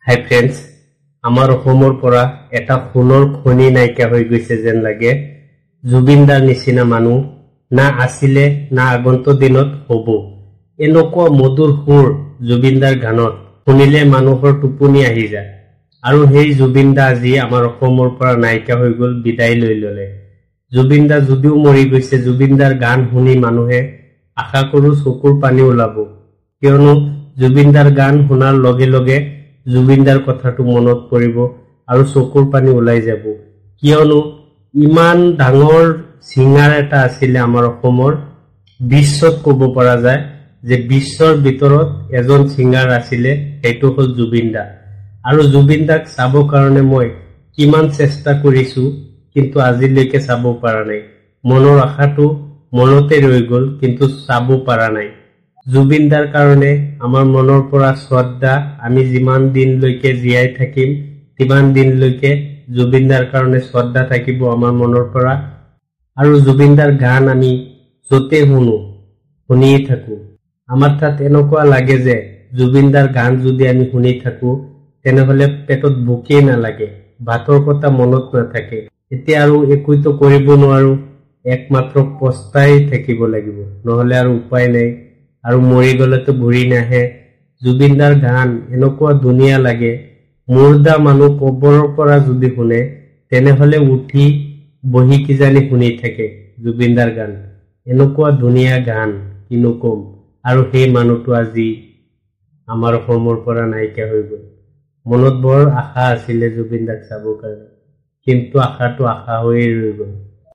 হাই friends, আমাৰ অসমৰ পৰা এটা সোণৰ খনি নাইকিয়া হৈ গৈছে যেন লাগে। জুবিন দাৰ নিচিনা মানুহ না আছিলে, না আগন্তুক দিনত হ'ব। এনেকুৱা মধুৰ সুৰ জুবিন দাৰ গানত শুনিলে মানুহৰ টোপনি আহি যায়। আৰু সেই জুবিন দা আজি আমাৰ অসমৰ পৰা নাইকিয়া হৈ গ'ল, বিদায় লৈ ল'লে। জুবিন দা যদিও মৰি গৈছে, জুবিন দাৰ গান শুনি মানুহে আশা কৰোঁ চকুৰ পানী ওলাব, কিয়নো জুবিন দাৰ গান শুনাৰ লগে লগে জুবিন দাৰ কথাটো মনত পৰিব আৰু চকুৰ পানী ওলাই যাব। কিয়নো ইমান ডাঙৰ ছিংগাৰ এটা আছিলে আমাৰ অসমৰ, বিশ্বত ক'ব পৰা যায় যে বিশ্বৰ ভিতৰত এজন ছিংগাৰ আছিলে, সেইটো হ'ল জুবিন দা। আৰু জুবিন দাক চাব কাৰণে মই কিমান চেষ্টা কৰিছোঁ, কিন্তু আজিলৈকে চাব পৰা নাই। মনৰ আশাটো মনতে ৰৈ গ'ল, কিন্তু চাব পৰা নাই। জুবিন দাৰ কাৰণে আমাৰ মনৰ পৰা শ্ৰদ্ধা, আমি যিমান দিনলৈকে জীয়াই থাকিম তিমান দিনলৈকে জুবিন দাৰ কাৰণে শ্ৰদ্ধা থাকিব আমাৰ মনৰ পৰা। আৰু জুবিন দাৰ গান আমি য'তে শুনো শুনিয়ে থাকোঁ। আমাৰ তাত এনেকুৱা লাগে যে জুবিন দাৰ গান যদি আমি শুনি থাকোঁ তেনেহ'লে পেটত ভোকেই নালাগে, ভাতৰ কথা মনত নাথাকে। এতিয়া আৰু একোতো কৰিব নোৱাৰোঁ, একমাত্ৰ পস্তাই থাকিব লাগিব, নহ'লে আৰু উপায় নাই। আৰু মৰি গ'লেতো ঘূৰি নাহে। জুবিন দাৰ গান এনেকুৱা ধুনীয়া লাগে, মুৰ্দা মানুহ কবৰৰ পৰা যদি শুনে তেনেহ'লে উঠি বহি কিজানি শুনি থাকে জুবিন দাৰ গান। এনেকুৱা ধুনীয়া গান কিনো ক'ম। আৰু সেই মানুহটো আজি আমাৰ অসমৰ পৰা নাইকিয়া হৈ গ'ল। মনত বৰ আশা আছিলে জুবিন দাক চাবৰ কাৰণে, কিন্তু আশাটো আশা হৈয়ে ৰৈ গ'ল।